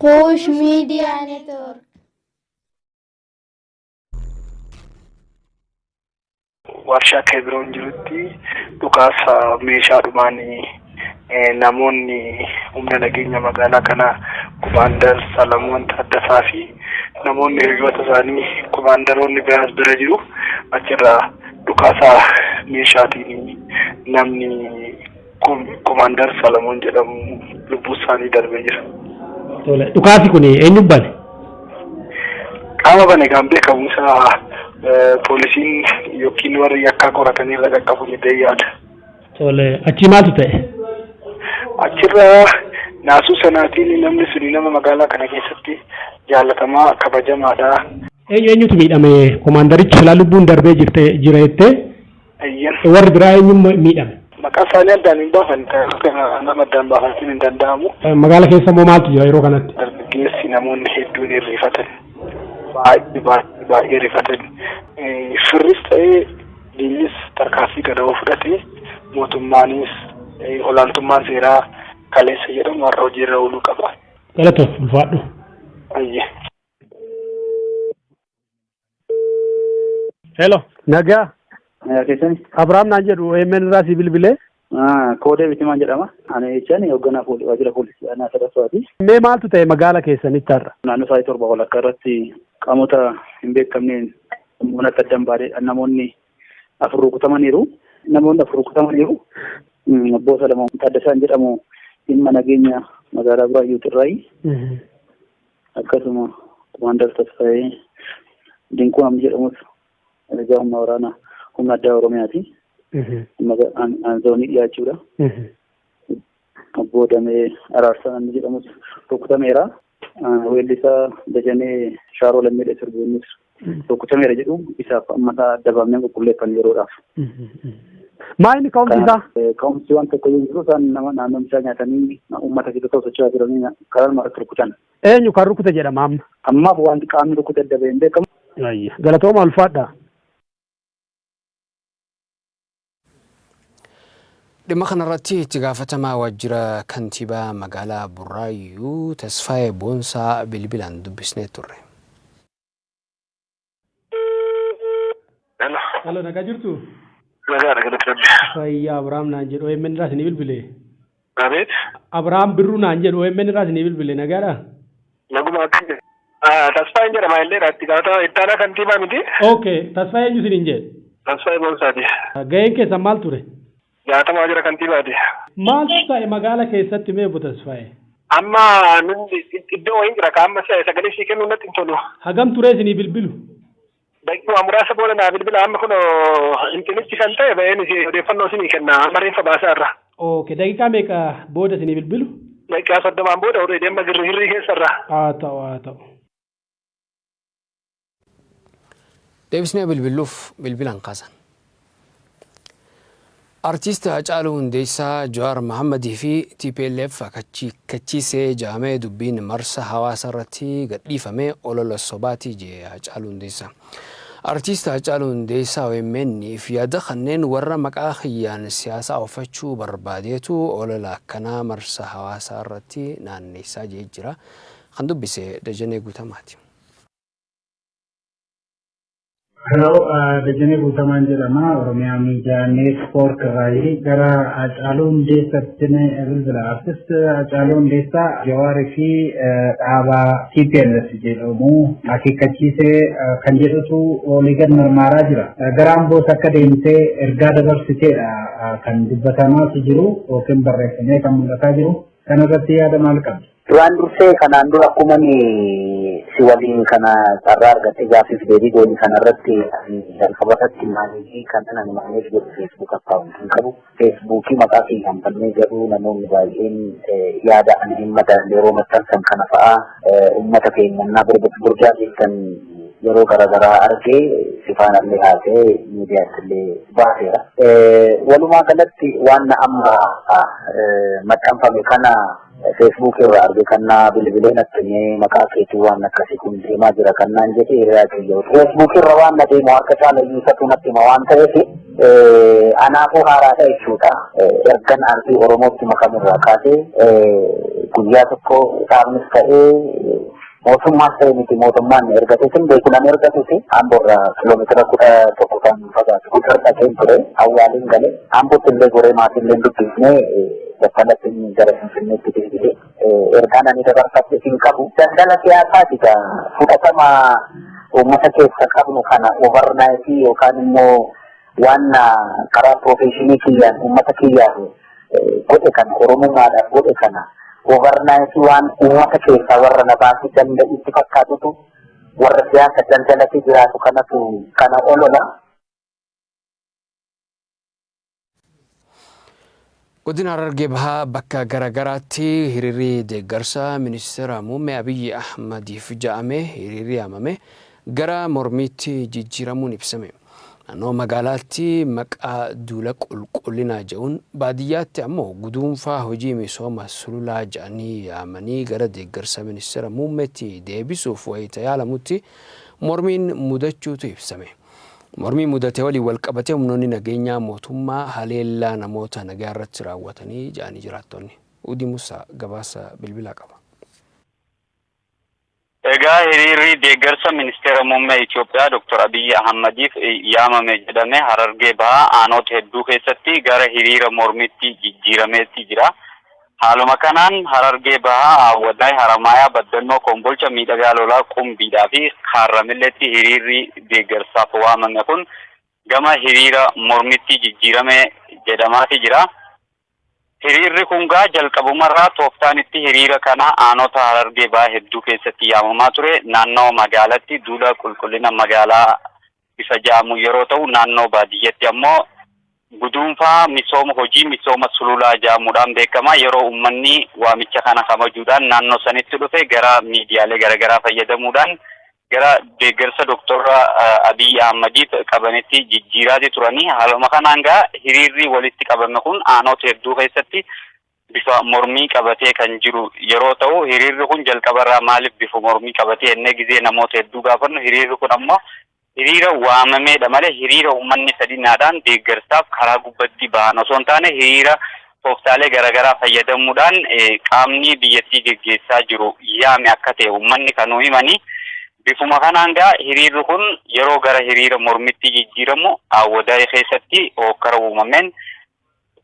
Kush Media Network. Warshaa Kebiroon jirutti dhukaasa meeshaadhumaan namoonni humna nageenya magaalaa kanaa Komaandar Salamoon Taaddasaa fi namoonni hiriyoota isaanii komaandaroonni biraas bira jiru. Achirraa dhukaasa meeshaatiin namni Komaandar Salamoon jedhamu lubbuu isaanii darbee jira. Tole, dhukaasi kun eenyu bane? Qaama bane kan beekamu isaa poolisiin yookiin warri yakkaa qoratanii irra qaqqabu jedhee yaada. Tole, achii maaltu ta'e? Achirra naasuu sanaatiin namni suni nama magaalaa kana keessatti jaallatamaa kabajamaadha. Eenyu eenyutu miidhame? Komaandarichi silaa lubbuun darbee jirte jira jettee Ayyan. warri biraa eenyu miidhame? Maqaa isaanii addaan hin baafan, nama addaan baafachuun hin danda'amu. Magaala keessa immoo maaltu jira yeroo kanatti? Dargaggeessi namoonni hedduun hirrifatan. Baay'ee baay'ee baay'ee rifatan. Firris ta'ee diinnis tarkaanfii kana yoo fudhate mootummaanis olaantummaan seeraa kaleessa jedhamu har'a hojiirra ooluu qaba. Galatoof ulfaadhu. Ayyee. Hello. Nagaa. Nagaa keessani. Abrahaam naan jedhu OMN irraa si bilbilee. Koodee Bitimaan jedhama. Ani jechaan hoogganaa waajjira poolisii aanaa sadaffaati. Mee maaltu ta'e magaala keessanitti har'a? Naannoo sa'aatii 7 walakkaa irratti qaamota hin beekamneen manatti addan baadee namoonni afur rukutamaniiru. Namoonni afur rukutamaniiru. Obbo Salamoon Taaddasaan jedhamu dhimma nageenya magaalaa Buraayyuutirraayi. Akkasuma Komaandar Tasfaayee Dinquu namni jedhamus ajajaa humna waraanaa humna addaa Oromiyaati. Zoonii dhiyaachuudha. Obbo Damee Araarsaa namni jedhamus rukutameera. Weellisaa Dajanee Shaaroo Lammiidha sirbuunis rukutameera jedhu isaaf amma isaa adda baafnee qulqulleeffanne yeroodhaaf. Maa inni ka'umsi isaa? Ka'umsi waan tokko hin jiru, isaan nama naannoo isaa nyaatanii uummata keessatti socho'aa jiranii karaa irratti rukutan. Eenyu kan rukute jedhama amma? Ammaaf wanti qaamni rukute adda bahee hin beekamu. Galatooma, ulfaadha. Dhimma kanarratti itti gaafatamaa waajjira kantiibaa magaalaa Burraayyuu Tasfaayee Boonsaa bilbilaan dubbisnee turre. Hello. Hello, nagaa jirtu? Nagaadha, galata Rabbi. Fayyaa. Abrahaam naan jedhu OMN irraa isinii bilbile. Abeet. Abrahaam Birruu naan jedhu OMN irraa isinii bilbile, nagaadha? Naguma, akkam jedhe. Tasfaayeen jedhama illee itti gaafatamaa itti aanaa kantiibaa miti. Okay, Tasfaayee eenyu isiniin jedhe? Tasfaayee Boonsaati. Gaheen keessan maal ture? Gaafatamaa waajjira kantiibaati. Maaltu ta'e magaala keessatti mee, obbo Tasfaayee? Amma nun iddoo wayiin jira ka amma sagalee sii kennuu natti hin tolu. Hagam turee isinii bilbilu? Daqiiqaa muraasa booda naa bilbila. Amma kun intinichi kan ta'e ba'een odeeffannoo isinii kenna, amma reeffa baasaa irra. Okay, daqiiqaa meeqa booda isinii bilbilu? Daqiiqaa 30n booda, already amma girri keessa irra. Haa ta'u, haa ta'u. Deebisnee bilbiluuf bilbilan kaasan. Artiist Hacaaluu Hundeessaa Jawaar Mahammadii fi TPLF kachiisee jaamee dubbiin marsa hawaasa irratti gadhiifame olola sobaati jee Hacaaluu Hundeessaa. Artiist Hacaaluu Hundeessaa OMN fi yaada kanneen warra maqaa kiyyaan siyaasaa oofachuu barbaadeetu olola akkanaa marsa hawaasaa irratti naanneessaa jee jira. Kan dubbise Dajanee Guutamaati. Hello, Dajanee Guutamaan jedhama. Oromiyaa Miidiyaa Neetwoork irraa gara Hacaaluu Hundeessaatti bilbila. Artist Hacaaluu Hundeessaa Jawaarii fi dhaaba TPLF jedhamu akeekkachiisee kan jedhutu olii gad marmaaraa jira. Gara Amboos akka deemtee ergaa dabarsiteedha kan dubbatamaas jiru yookiin barreeffamee kan mul'ataa jiru. Kanarratti yaada maal qabdi? Duraan dursee, kanaan dura akkuma si waliin kana carraa argattee gaaffiif deebii goone kanarratti, jalqaba irratti manage kan ani manage godhu Facebook account hin qabu. Feesbuukii maqaa kiyyaan bannee garuu namoonni baay'een yaada ani hin madaalle yeroo maxxansan kana fa'aa uummata keenya naa burjaajessan. yeroo garaagaraa argee sifaanallee haasa'ee miidiyaatti illee baaseera. Walumaa galatti waan amma maxxanfame kana Facebook irraa arge kan naa bilbilee natti himee maqaa keetii waan akkasii kun deemaa jira kan naan jedhe hiriyaa kiyya. Facebook irra waan na deemu harka caalayyuu isatu natti hima waan ta'eef anaafuu haaraadha jechuudha. Ergan aartii Oromootti makamurraa kaasee guyyaa tokko dhaabnis ta'ee mootummaas ta'e miti mootummaan ergates hin beeku nan ergatus Amboorraa kiiloomeetira 11 kan fagaatu Gudar dhaqeen ture awwaaliin gale Ambootti illee goree maatii illee dubbisnee battalatti gara Finfinneetti deebi'e ergaan ani dabarfadhe hin qabu. Daldala siyaasaati egaa fudhatama uummata keessa qabnu kana overnight yookaan immoo waan karaa professionii kiyyaan uummata kiyyaaf godhe kana oromummaadhaaf godhe kana overnight waan uummata keessaa warra na baasuu danda'utti fakkaatutu warra siyaasa daldalatee jiraatu kanatu kana olola. Godina Harargee Bahaa bakka garaagaraatti hiriirri deeggarsa ministeera muummee Abiyyi Ahmadiif ja'ame hiriirri yaamame gara mormiitti jijjiiramuun ibsame. Naannoo magaalaatti maqaa duula qulqullinaa jedhuun baadiyyaatti ammoo guduunfaa hojii misooma sululaa jedhanii yaamanii gara deeggarsa ministeera muummeetti deebisuuf wayita yaalamutti mormiin mudachuutu ibsame. Mormii mudate waliin walqabatee humnoonni nageenyaa mootummaa haleellaa namoota nagaa irratti raawwatanii jedhanii jiraattonni. Udii Musaa gabaasa bilbilaa qaba. Egaa hiriirri deeggarsa ministeera muummee Itoophiyaa Dr. Abiyyi Ahmadiif yaamame jedhame Harargee Bahaa aanota hedduu keessatti gara hiriira mormiitti jijjiirameetti jira. Haaluma kanaan Harargee Bahaa, Awwadaay, Haramaayaa, Baddannoo, Kombolcha, Miidhagaa Lolaa, Qumbiidhaa fi Kaarramilleetti hiriirri deeggarsaaf waamame kun gama hiriira mormitti jijjiirame jedhamaati jira. Hiriirri kun gaa jalqabumarraa tooftaan itti hiriira kana aanota Harargee Bahaa hedduu keessatti yaamamaa ture. Naannoo magaalatti duula qulqullina magaalaa bifa ja'amu yeroo ta'u, naannoo baadiyyatti ammoo guduunfaa misooma hojii misooma sululaa ja'amuudhaan beekama. Yeroo uummanni waamicha kana kabajuudhaan naannoo sanitti dhufe gara miidiyaalee garaagaraa fayyadamuudhaan gara deeggarsa Doktor Abiy Ahmadiif qabanitti jijjiiraati turanii. Haaluma kanaan gaa hiriirri walitti qabame kun aanota hedduu keessatti bifa mormii qabatee kan jiru yeroo ta'u, hiriirri kun jalqabarraa maaliif bifa mormii qabatee jennee gizee namoota hedduu gaafannu, hiriirri kun ammoo hiriira waamameedha malee hiriira uummanni fedhinaadhaan deeggarsaaf karaa gubbatti bahan osoo hin taane hiriira tooftaalee garaagaraa fayyadamuudhaan qaamni biyyattii geggeessaa jiru yaame akka ta'e uummanni kan nu himanii. Bifuma kanaan gaa hiriirri kun yeroo gara hiriira mormitti jijjiiramu Awwadaay keessatti hookkara uumameen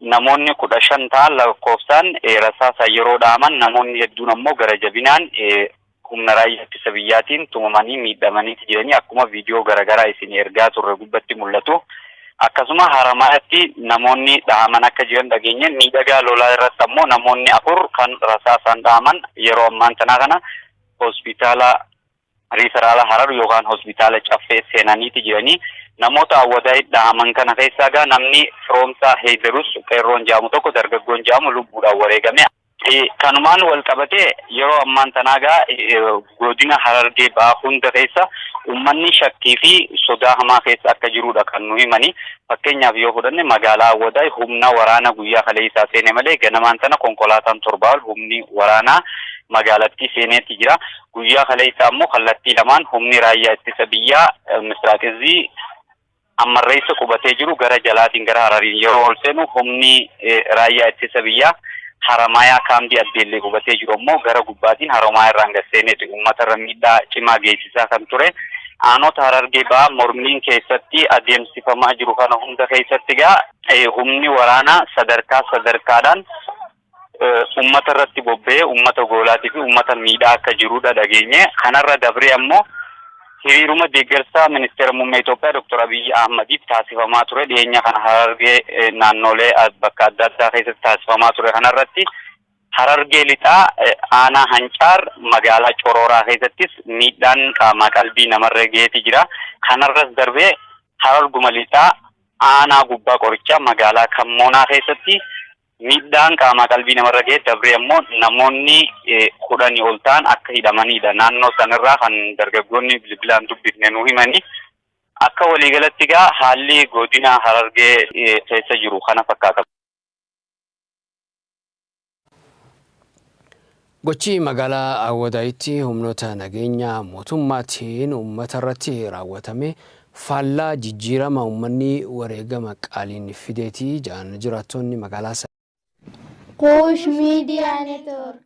namoonni 15 ta'an lakkoofsaan rasaasaan yeroo dhaaman, namoonni hedduun ammoo gara jabinaan humna raayyaa ittisa biyyaatiin tumamanii miidhamaniiti jiranii akkuma viidiyoo garaagaraa isin ergaa turre gubbatti mul'atu. Akkasuma Haramaatti namoonni dhahaman akka jiran dhageenye. Miidhagaa Lolaa irratti ammoo namoonni afur kan rasaasaan dhahaman yeroo ammaan tanaa kana hospitaala riiferaala Harar yookaan hospitaala Caffee seenaniiti jiranii. Namoota Awwadaay dhahaman kana keessaa gaa namni Firoomsaa Heeydarus qeerroon jedhamu tokko dargaggoon jedhamu lubbuudhaan wareegame. Kanumaan wal qabatee yeroo ammaan tanaa gaa godina Harargee Bahaa hunda keessa uummanni shakkii fi sodaa hamaa keessa akka jirudha kan nu himani. Fakkeenyaaf yoo fudhanne magaalaa Awwadaay humna waraana guyyaa kaleessaa seene malee ganamaan tana konkolaataan 7 ol humni waraanaa magaalattii seeneetti jira. Guyyaa kaleessaa ammoo kallattii lamaan humni raayyaa ittisa biyyaa Misraaq Izzii ammarreessa qubatee jiru gara jalaatiin gara Harariin yeroo ol seenu, humni raayyaa ittisa biyyaa Haramaayaa kaambii Addeellee qubatee jiru ammoo gara gubbaatiin Haramaayaa irraan gad seeneeti uummatarra miidhaa cimaa geessisaa kan ture. Aanota Harargee Bahaa mormiin keessatti adeemsifamaa jiru kana hunda keessatti gaa humni waraanaa sadarkaa sadarkaadhaan uummata irratti bobba'ee uummata goolaatii fi uummata miidhaa akka jirudha dhageenye. Kanarra dabree ammoo hiriiruma deeggarsa ministeera muummee Itoophiyaa Dr. Abiyyi Ahmadiif taasifamaa ture dhiyeenya kana Harargee naannolee bakka adda addaa keessatti taasifamaa ture kanarratti Harargee Lixaa aanaa Hancaar magaalaa Corooraa keessattis miidhaan qaamaa qalbii namarra gaheeti jira. Kanarras darbee Hararguma Lixaa aanaa Gubbaa Qorichaa magaalaa Kammoonaa keessatti Miidhaan qaamaa qalbii namarra gahe dabree ammoo namoonni 10 ol ta'an akka hidhamaniidha. Naannoo sanarraa kan dargaggoonni bilbilaan dubbifne nu himani. Akka waliigalatti egaa haalli godina Harargee keessa jiru kana fakkaata. Gochi magaalaa Awwadaayitti humnoota nageenya mootummaatiin uummatarratti raawwatame faallaa jijjiirama uummanni wareegama qaaliin fideeti jedhan jiraattonni magaalaa. Kuush Media Network.